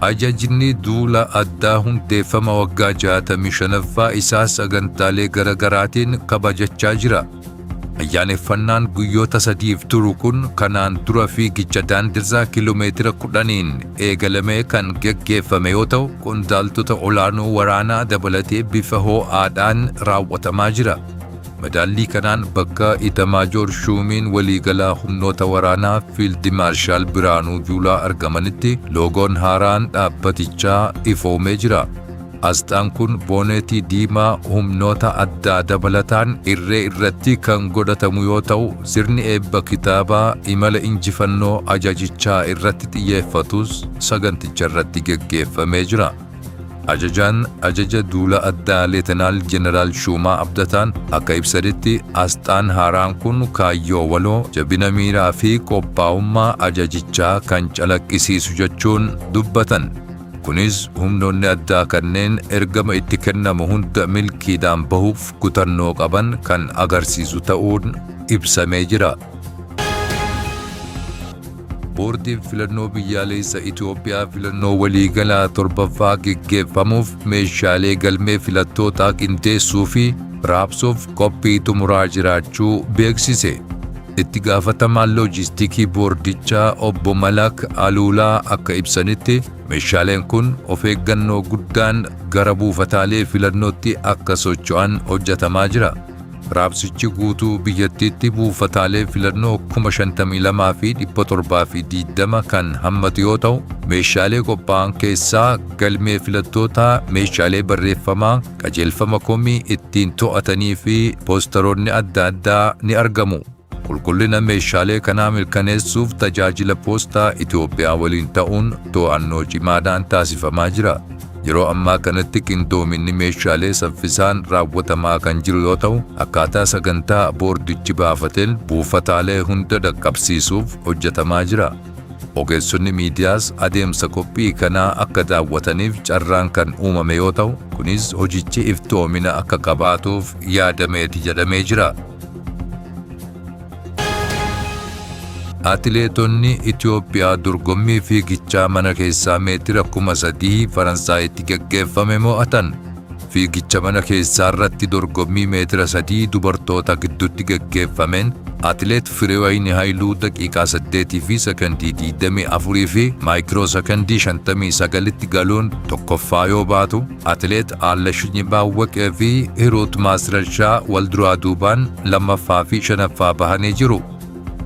Ajajni duula addaa hundeeffama waggaa 65ffaa isaa sagantaalee garagaraatiin kabajachaa jira. Ayyaaneffannaan guyyoota sadiif turu kun kanaan dura fiigicha daandirraa kiiloomeetira 10n eegalamee kan geggeeffame yoo ta'u, qondaaltota olaanoo waraanaa dabalatee bifa ho'aadhaan raawwatamaa jira. Madaallii kanaan bakka Itamaajoor Shuumiin waliigalaa humnoota waraanaa Fiildi Maarshaal Biraanuu Juulaa argamanitti loogoon haaraan dhaabbatichaa ifoomee jira. Asxaan kun booneetii diimaa humnoota addaa dabalataan irree irratti kan godhatamu yoo ta'u, sirni eebba kitaabaa imala injifannoo ajajichaa irratti xiyyeeffatus saganticha irratti geggeeffamee jira. Ajajaan ajaja duula addaa Leetenaal Jeneraal Shuumaa Abdataan akka ibsanitti asxaan haaraan kun kaayyoo waloo, jabina miiraa fi qophaa'ummaa ajajichaa kan calaqqisiisu jechuun dubbatan. Kunis humnoonni addaa kanneen ergama itti kennamu hunda milkiidhaan bahuuf kutannoo qaban kan agarsiisu ta'uun ibsamee jira. Boordiin Filannoo Biyyaalessa Itoophiyaa filannoo waliigalaa 7ffaa geggeeffamuuf meeshaalee galmee filattootaa qindeessuu fi raabsuuf qophii xumuraa jiraachuu beeksise. Itti gaafatamaan loojiistikii boordichaa obbo Malak Aluulaa akka ibsanitti meeshaaleen kun of eeggannoo guddaan gara buufataalee filannootti akka socho'an hojjetamaa jira. Raabsichi guutuu biyyattiitti buufataalee filannoo 52,720 kan hammatu yoo ta'u, meeshaalee qophaa'an keessaa galmee filattootaa, meeshaalee barreeffamaa, qajeelfama komii ittiin to'atanii fi poostaroonni adda addaa ni argamu. Qulqullina meeshaalee kanaa mirkaneessuuf tajaajila poostaa Itoophiyaa waliin ta'uun to'annoo cimaadhaan taasifamaa jira. Yeroo ammaa kanatti qindoominni meeshaalee saffisaan raawwatamaa kan jiru yoo ta'u, akkaataa sagantaa boordichi baafateen buufataalee hunda dhaqqabsiisuuf hojjetamaa jira. Ogeessonni miidiyaas adeemsa qophii kanaa akka daawwataniif carraan kan uumame yoo ta'u, kunis hojichi iftoomina akka qabaatuuf yaadameeti jedhamee jira. Atileetonni Itoophiyaa dorgommii fiigichaa mana keessaa meetira 3000 Faransaayitti gaggeeffame mo'atan. Fiigicha mana keessaa irratti dorgommii meetira 3 dubartoota gidduutti gaggeeffameen Atileet Fireewayini Haayiluu daqiiqaa 8 fi sekondii 24 fi maayikiroo sekondii 59tti galuun tokkoffaa yoo baatu, Atileet Aallashinyi Baawwaqee fi Hiruut Maasrashaa wal duraa duubaan lammaffaa fi shanaffaa bahanii jiru.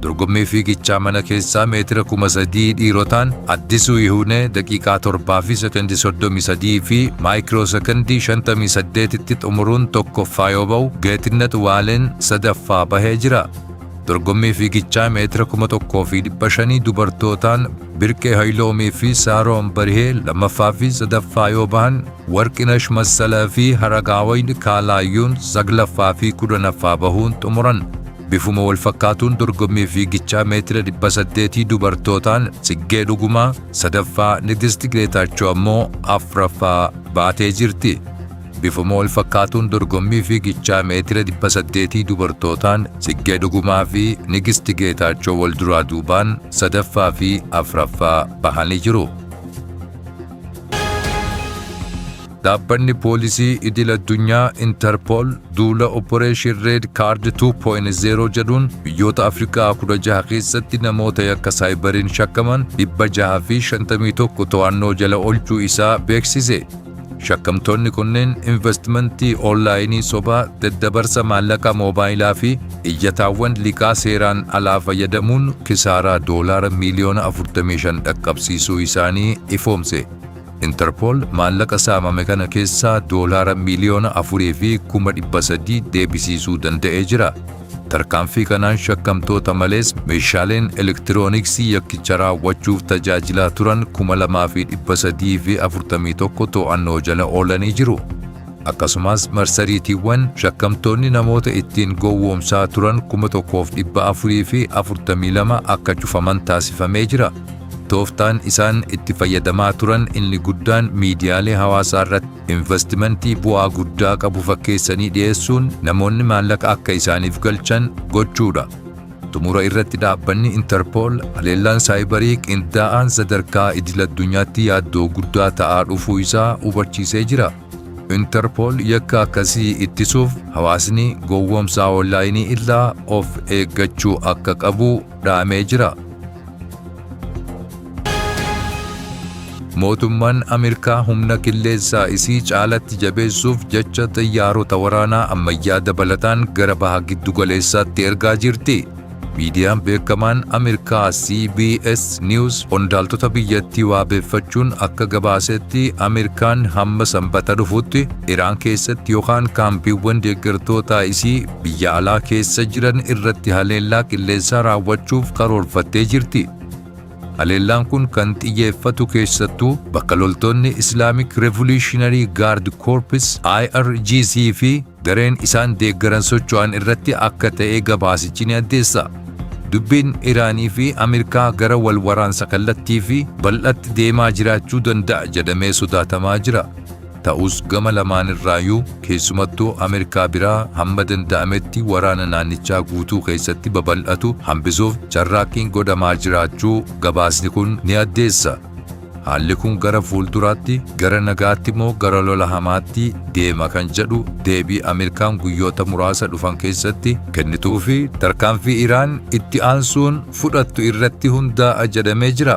Dorgommii fiigichaa mana keessaa meetira 3000 dhiirotaan Addisuu Yihuunee daqiiqaa 7 fi sekondii 33 fi maayikiroo sekondii 58tti xumuruun tokkoffaa yoo ba'u, Geetinnat Waaleen sadaffaa bahee jira. Dorgommii fiigichaa meetira 1500 dubartootaan Birqee Hayiloomii fi Saaroon Barihee lammaffaa fi sadaffaa yoo bahan, Warqinash Massalaa fi Haragaawayn Kaalaayyuun saglaffaa fi 10ffaa bahuun xumuran. Bifuma walfakkaatuun dorgommii fiigichaa meetira 800 dubartootaan Tsiggee Dhugumaa sadaffaa, Nigist Geetaachoo ammoo afraffaa baatee jirti. Bifuma walfakkaatuun dorgommii fiigichaa meetira 800 dubartootaan Tsiggee Dhugumaa fi Nigist Geetaachoo walduraa duubaan sadaffaa fi afraffaa bahanii jiru. Dhaabbanni Poolisii Idil Addunyaa Interpol duula Operation Red Card 2.0 jedhuun biyyoota Afrikaa 16 keessatti namoota yakka saayibariin shakkaman 651 to'annoo jala olchuu isaa beeksise. Shakkamtoonni kunneen investimentii onlaayinii sobaa, daddabarsa maallaqa moobaayilaa fi iyyataawwan liqaa seeraan alaa fayyadamuun kisaaraa doolaara miiliyoona 45 dhaqqabsiisuu isaanii ifoomse. Interpol maallaqa saamame kana keessaa doolaara miiliyoona 4 fi 300,000 deebisiisuu danda'ee jira. Tarkaanfii kanaan shakkamtoota malees meeshaaleen elektirooniksii yakkicha raawwachuuf tajaajilaa turan 2341 to'annoo jala oolanii jiru. Akkasumas marsariitiiwwan shakkamtoonni namoota ittiin gowwoomsaa turan 1442 akka cufaman taasifamee jira. Tooftaan isaan itti fayyadamaa turan inni guddaan miidiyaalee hawaasaa irratti Invastimantii bu'aa guddaa qabu fakkeessanii dhiyeessuun namoonni maallaqa akka isaaniif galchan gochuudha. Xumura irratti dhaabbanni Interpol haleellaan saayibarii qindaa'aan sadarkaa idil addunyaatti yaaddoo guddaa ta'aa dhufuu isaa hubachiisee jira. Interpol yakka akkasii ittisuuf hawaasni gowwoomsaa onlaayinii irraa of eeggachuu akka qabu dhaamee jira. Mootummaan Ameerikaa humna qilleensaa isii caalatti jabeessuuf jecha xiyyaarota waraanaa ammayyaa dabalataan gara baha giddu galeessaatti ergaa jirti. Miidiyaan beekamaan Ameerikaa CBS News qondaaltota biyyattii waabeeffachuun akka gabaasetti, Ameerikaan hamma Sanbata dhufutti Iraan keessatti yookaan kaampiiwwan deeggartoota isii biyya alaa keessa jiran irratti haleellaa qilleensaa raawwachuuf karoorfattee jirti. Haleellaan kun kan xiyyeeffatu keessattuu bakka loltoonni Islamic Revolutionary Guard Corps, IRGC fi gareen isaan deeggaran socho'an irratti akka ta'e gabaasichi ni addeessa. Dubbiin Iraanii fi Ameerikaa gara wal waraansa kallattii fi bal'atti deemaa jiraachuu danda'a jedhamee sodaatamaa jira. Ta'us gama lamaan irraayyuu, keessumattuu Ameerikaa biraa, hamma danda'ametti waraana naannichaa guutuu keessatti babal'atu hambisuuf carraaqqiin godhamaa jiraachuu gabaasni kun ni addeessa. Haalli kun gara fuulduraatti gara nagaatti moo gara lola hamaatti deema kan jedhu deebii Ameerikaan guyyoota muraasa dhufan keessatti kennituu fi tarkaanfii Iraan itti aansuun fudhattu irratti hundaa'a jedhamee jira.